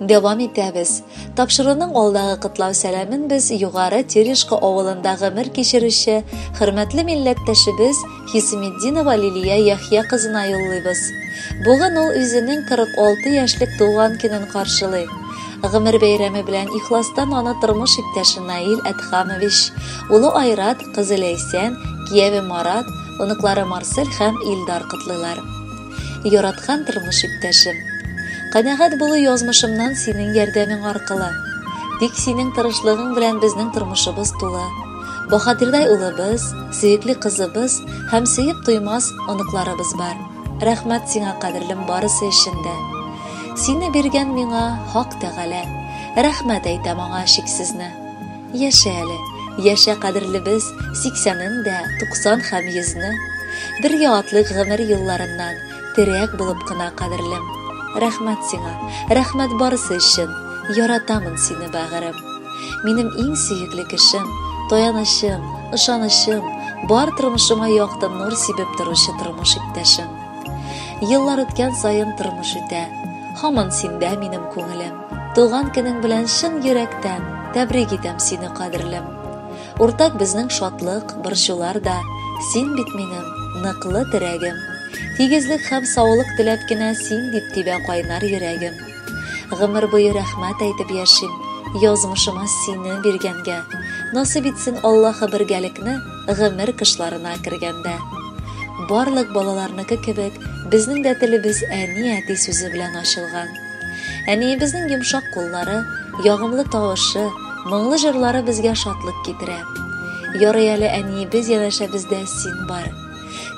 Дәвам итәбез. Тапшыруның алдагы котлау сәламен без Югары Терешка авылында гомер кичерүче хөрмәтле милләттәшебез Хисаметдинова Лилия Яхъя кызына юллыйбыз. Бүген ул үзенең 46 яшьлек туган көнен каршылый. Гомер бәйрәме белән ихластан аны тормыш иптәше Наил Әдхамович, улы Айрат, кызы Ләйсән, кияве Марат, оныклары Марсель һәм Илдар котлыйлар. Яраткан тормыш иптәшем. Канәгать булу язмышымнан синең ярдәмең аркылы. Тик синең тырышлыгың белән безнең тормышыбыз тулы. Баһадирдай улыбыз, сөекле кызыбыз һәм сөеп туймас оныкларыбыз бар. Рәхмәт сиңа, кадерлем, барысы өчен дә. Сине биргән миңа Хак Тәгалә. Рәхмәт әйтәм аңа чиксезне. Яшә әле, яшә, кадерлебез, сиксәнен дә, 90 һәм йөзне. Бергә атлыйк гомер юлларыннан, терәк булып кына, кадерлем. Рәхмәт сиңа, рәхмәт барысы өчен, яратамын сине, бәгырем. Минем иң сөекле кешем, таянычым, ышанычым, бар тормышыма якты нур сибеп торучы тормыш иптәшем. Еллар үткән саен тормыш үтә, һаман синдә минем күңелем. Туган көнең белән чын йөрәктән тәбрик итәм сине, кадерлем. Уртак безнең шатлык, борчулар да, син бит минем ныклы терәгем. Тигезлек һәм саулык теләп кенә син дип тибә кайнар йөрәгем. Гомер буе рәхмәт әйтеп яшим, язмышыма сине биргәнгә. Насыйп итсен Аллаһы бергәлекне гомер кышларына кергәндә. Барлык балаларныкы кебек, безнең дә телебез әни-әти сүзе белән ачылган. Әниебезнең йомшак куллары, ягымлы тавышы, моңлы җырлары безгә шатлык китерә. Ярый әле әниебез янәшәбездә син бар.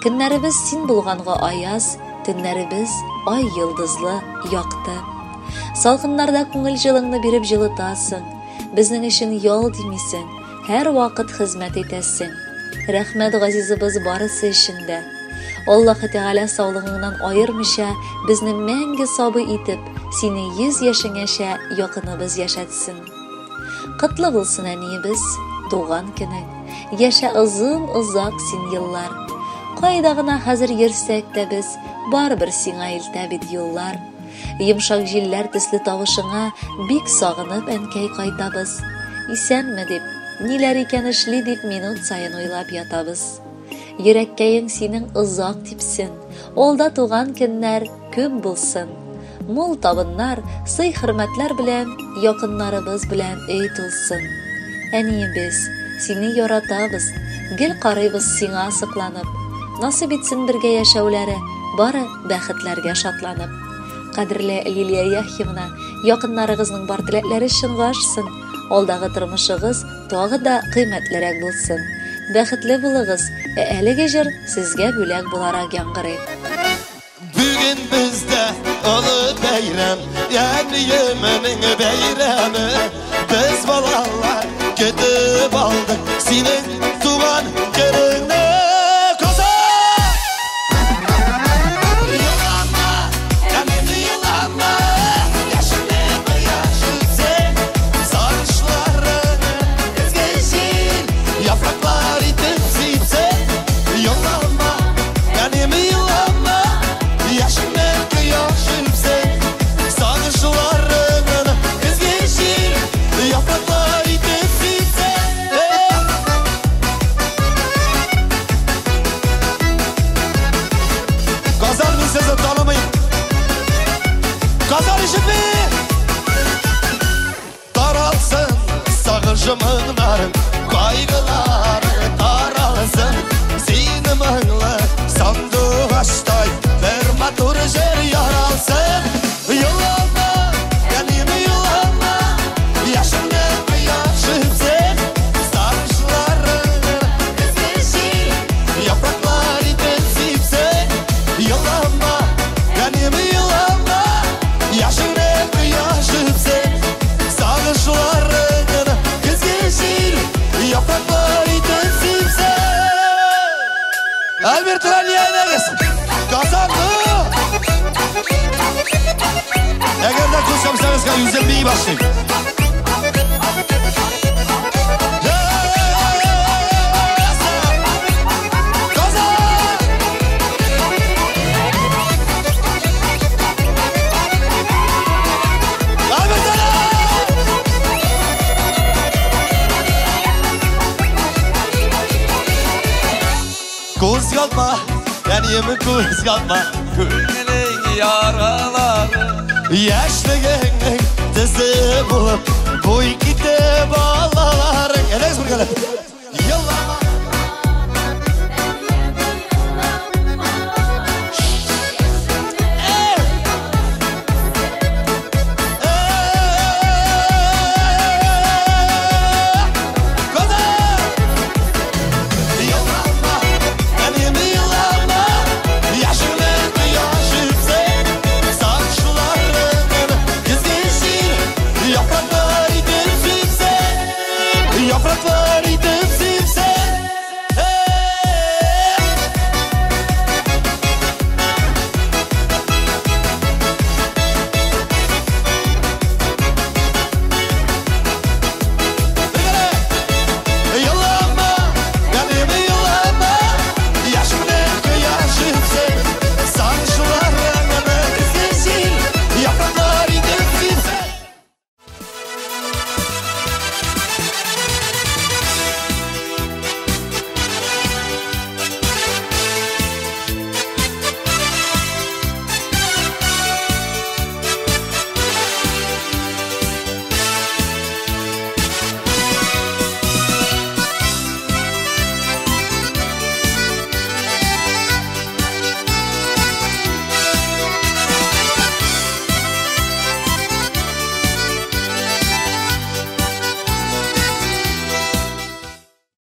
Көннәребез син булганга аяз, төннәребез ай йолдызлы, якты. Салкыннарда күңел җылыңны биреп җылытасың. Безнең өчен ял димисең, һәрвакыт хезмәт итәсең. Рәхмәт, газизыбыз, барысы өчен дә. Аллаһы Тәгалә саулыгыңнан аермыйча, безне мәңге сабый итеп, сине 100 яшеңәчә якыныбыз яшәтсен. Котлы булсын, әниебез, туган көнең. Яшә озын-озак син еллар. Кайда гына хәзер йөрсәк тә без, барыбер сиңа илтә бит юллар. Йомшак җилләр төсле тавышыңа бик сагынып, әнкәй, кайтабыз. Исәнме дип, ниләр икән эшли дип минут саен уйлап ятабыз. Йөрәккәең синең озак типсен, алда туган көннәр күп булсын. Мул табыннар, сый-хөрмәтләр белән якыннарыбыз белән өй тулсын. Әниебез, сине яратабыз, гел карыйбыз сиңа сокланып. Насыйп итсен бергә яшәүләре, бары бәхетләргә шатланып. Кадерле Лилия Яхьевна, якыннарыгызның бар теләкләре чынга ашсын. Алдагы тормышыгыз тагы да кыйммәтлерәк булсын. Бәхетле булыгыз, ә әлеге җыр сезгә бүләк буларак яңгырый. Бүген бездә олы бәйрәм, әниемнең бәйрәме. Без балалар көтеп алдык синең туган көнеңне. Казан! Елама, әнем, елама, яшенле кояш үтсен, сагышларыңны изге җил яфраклар итеп сипсен. Елама, әнем, елама, яшенле кояш үтсен, сагышларыңны изге җил яфраклар итеп сипсен. Казан, мин сезне танымыйм. Казан ишетми! Таралсын сагыш моңнарың, кайгыларың таралсын. Сине моңлы сандугачтай бер матур җыр яралсын. Елама, әним, елама, яшенле кояш үпсен, сагышларыңны изге җил яфраклар итеп сипсен. Елама, әним, елама, яшенле кояш үпсен, сагышларыңны изге җил яфраклар итеп сипсен. Альберт Ралиянегез, Казанны! Әгәр дә күз капсагыз, үзем бии башлыйм. Казан! Альберт Кузгатма, әнием, кузгатма күңелең яралары. Яшьлегеңнең төсе булып, буй китте балаларың. Әйдәгез бергәләп. Елама.